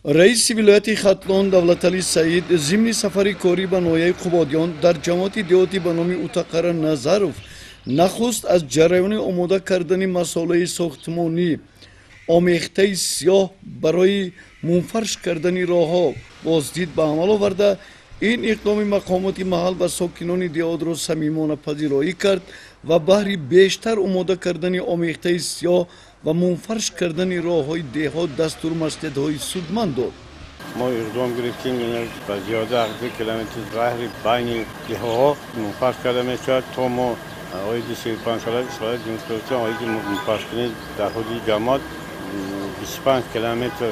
Раиси вилояти Хатлон Давлаталӣ Саид зимни сафари корӣ ба ноҳияи Қубодиён дар ҷамоати деҳотӣ ба номи Утақара Назаров нахуст аз ҷараёни омода кардани масолаи сохтмонӣ омехтаи сиёҳ барои мунфарш кардани роҳҳо боздид ба амал оварда, ин иқдоми мақомоти маҳал ва сокинони деҳотро самимона пазироӣ кард ва баҳри бештар омода кардани омехтаи сиёҳ ва мунфарш кардани роҳҳои деҳот дастуру маслиҳатҳои судманд дод. Мо иқдом гирифтем, ба зиёда аз 2 километр баҳри байни деҳаҳо мунфарш карда мешавад. То мо оиди 35 сола истиқлолияти Ҷумҳурии Тоҷикистон, оиди мунфаршкунӣ дар ҳудуди ҷамоат 25 километр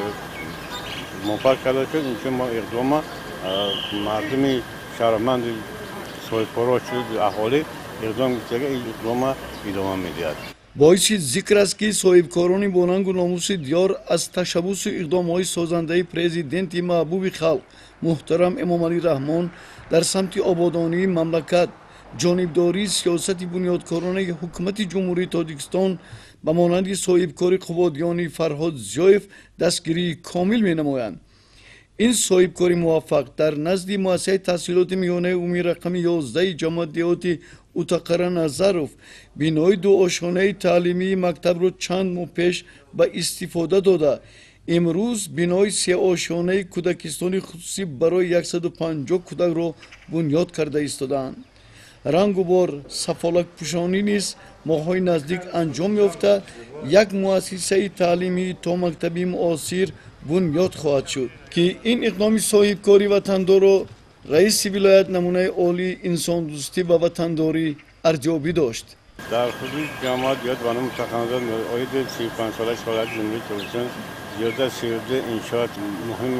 мунфарш карда шуд. Инчун мо иқдома мардуми шарафманди соҳибкоро шуд, аҳолӣ иқдом гирифтага, ин иқдома идома медиҳад. Боиси зикр аст, ки соҳибкорони бонангу номуси диёр аз ташаббусу иқдомҳои созандаи Президенти маҳбуби халқ муҳтарам Эмомалӣ Раҳмон дар самти ободонии мамлакат, ҷонибдории сиёсати бунёдкоронаи ҳукумати Ҷумҳурии Тоҷикистон ба монанди соҳибкори қубодиёни Фарҳод Зиёев дастгирии комил менамоянд. Ин соҳибкори муваффақ дар назди муассисаи таҳсилоти миёнаи умумии рақами 11-и ҷамоат деҳоти Утақара Назаров бинои дуошонаи таълимии мактабро чанд моҳ пеш ба истифода дода, имрӯз бинои сеошонаи кӯдакистони хусусӣ барои 150 кӯдакро бунёд карда истодаанд. Рангу бор сафолакпӯшонӣ низ моҳҳои наздик анҷом ёфта, як муассисаи таълимии томактабии муосир бунёд хоҳад шуд, ки ин иқдоми соҳибкори ватандорро раиси вилоят намунаи олии инсондӯстӣ ва ватандорӣ арзёбӣ дошт. Дар ҳудуди ҷамоат ёд ба номи Утақара оиди 35-солаи истиқлолияти Ҷумҳурии Тоҷикистон зиёда 32 иншоот муҳим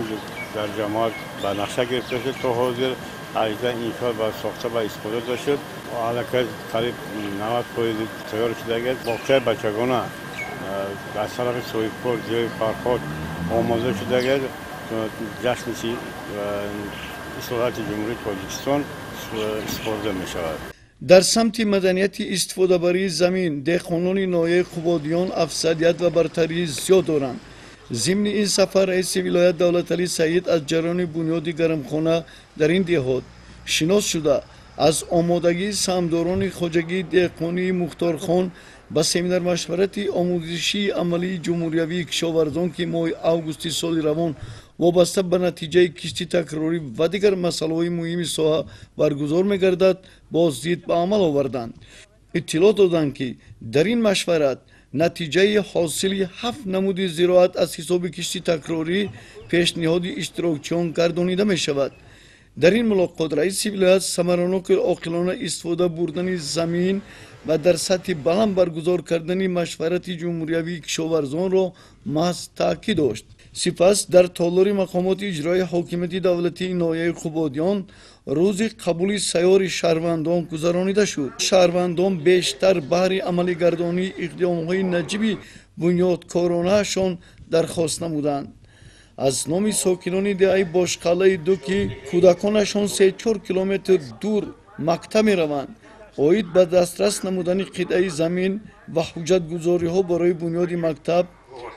дар ҷамоат ба нақша гирифта шуд. То ҳозир 18 иншоот ба сохта ба истифода дода шуд, аллакай қариб 90% тайёр шудагиаст. Боғчаи бачагона аз тарафи соҳибкор Зиёи Фарҳод омода шудагиаст, ҷашни истиқлолияти Ҷумҳурии Тоҷикистон истифода мешавад. Дар самти маданияти истифодабарии замин деҳқонони ноҳияи Қубодиён афзалият ва бартарии зиёд доранд. Зимни ин сафар раиси вилоят Давлаталӣ Саид аз ҷараёни бунёди гармхона дар ин деҳот шинос шуда, аз омодагии саҳмдорони хоҷагии деҳқонии Мухторхон ба семинар-машварати омӯзишии амалии ҷумҳуриявии кишоварзон, ки моҳи августи соли равон вобаста ба натиҷаи кишти такрорӣ ва дигар масъалаҳои муҳими соҳа баргузор мегардад, боздид ба амал оварданд. Иттилоъ доданд, ки дар ин машварат натиҷаи ҳосили ҳафт намуди зироат аз ҳисоби кишти такрорӣ пешниҳоди иштирокчиён гардонида мешавад. Дар ин мулоқот раиси вилоят самараноки оқилона истифода бурдани замин ва дар сатҳи баланд баргузор кардани машварати ҷумҳуриявии кишоварзонро маҳз таъкид дошт. Сипас дар толори мақомоти иҷроии ҳокимияти давлатии ноҳияи Қубодиён рӯзи қабули сайёри шаҳрвандон гузаронида шуд. Шаҳрвандон бештар баҳри амалигардонии иқдомҳои наҷиби бунёдкоронаашон дархост намуданд. Аз номи сокинони деҳаи Бошқалъаи ду, ки кӯдаконашон 3-4 километр дур мактаб мераванд, оид ба дастрас намудани қитъаи замин ва ҳуҷҷатгузориҳо барои бунёди мактаб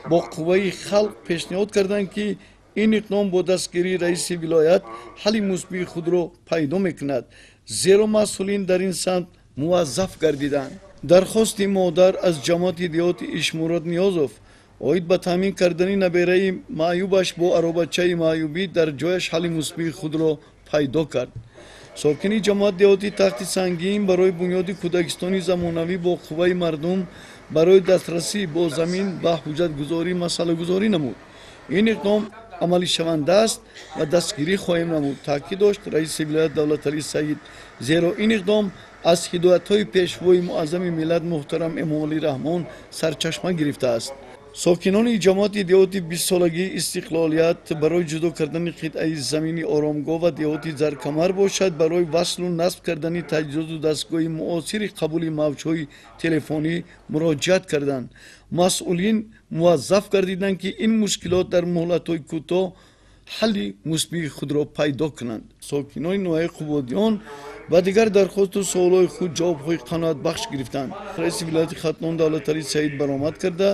бо қувваи халқ пешниҳод карданд, ки ин иқдом бо дастгирии раиси вилоят ҳалли мусбии худро пайдо мекунад, зеро масъулин дар ин самт муваззаф гардиданд. Дархости модар аз ҷамоати деҳоти Ишмурод Ниёзов оид ба таъмин кардани набераи маъюбаш бо аробачаи маъюбӣ дар ҷояш ҳалли мусбии худро пайдо кард. Сокини ҷамоат деҳоти Тахти Сангин барои бунёди кӯдакистони замонавӣ бо қувваи мардум барои дастрасӣ бо замин ва ҳуҷҷатгузорӣ масъалагузорӣ намуд. Ин иқдом амалишаванда аст ва дастгирӣ хоҳем намуд, таъкид дошт раиси вилоят Давлаталӣ Саид, зеро ин иқдом аз ҳидоятҳои Пешвои муаззами миллат муҳтарам Эмомалӣ Раҳмон сарчашма гирифтааст. Сокинони ҷамоати деҳоти 20-солагии истиқлолият барои ҷудо кардани қитъаи замини оромгоҳ ва деҳоти Заркамар бошад, барои васлу насб кардани таҷҳизоту дастгоҳи муосири қабули мавҷҳои телефонӣ муроҷиат карданд. Масъулин муваззаф гардиданд, ки ин мушкилот дар муҳлатҳои кӯтоҳ ҳалли мусбии худро пайдо кунанд. Сокинони ноҳияи Қубодиён ба дигар дархосту суолҳои худ ҷавобҳои қаноатбахш гирифтанд. Раиси вилояти Хатлон Давлаталӣ Саид баромад карда,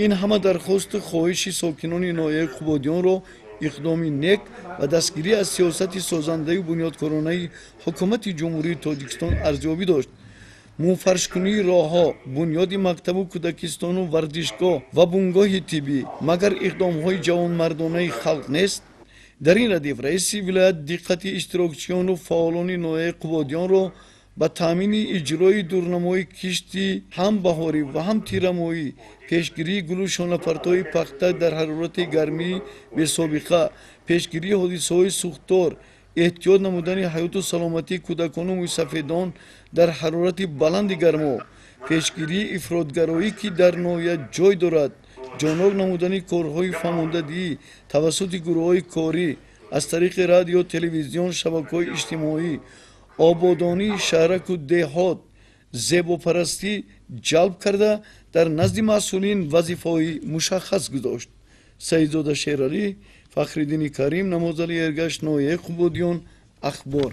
Ин ҳама дархосту хоҳиши сокинони ноҳияи Қубодиёнро иқдоми нек ва дастгирӣ аз сиёсати созандаю бунёдкоронаи ҳукумати Ҷумҳурии Тоҷикистон арзёбӣ дошт. Муфаршкунии роҳҳо, бунёди мактабу кӯдакистону варзишгоҳ ва бунгоҳи тиббӣ магар иқдомҳои ҷавонмардонаи халқ нест? Дар ин радиф раиси вилоят диққати иштирокчиёну фаъолони ноҳияи Қубодиёнро ба таъмини иҷрои дурнамои кишти ҳам баҳорӣ ва ҳам тирамоҳӣ, пешгирии гулу шонапартои пахта дар ҳарорати гармии бесобиқа, пешгирии ҳодисаҳои сӯхтор, эҳтиёт намудани ҳаёту саломатии кӯдакону мӯйсафедон дар ҳарорати баланди гармо, пешгирии ифротгароӣ, ки дар ноҳия ҷой дорад, ҷонок намудани корҳои фаҳмондадиҳӣ тавассути гурӯҳҳои корӣ аз тариқи радио, телевизион, шабакаҳои иҷтимоӣ, ободонии шаҳраку деҳот, зебопарастӣ ҷалб карда, дар назди масъулин вазифаҳои мушаххас гузошт. Саидзода Шералӣ, Фахриддини Карим, Намозали Эргаш, ноҳияи Қубодиён, Ахбор.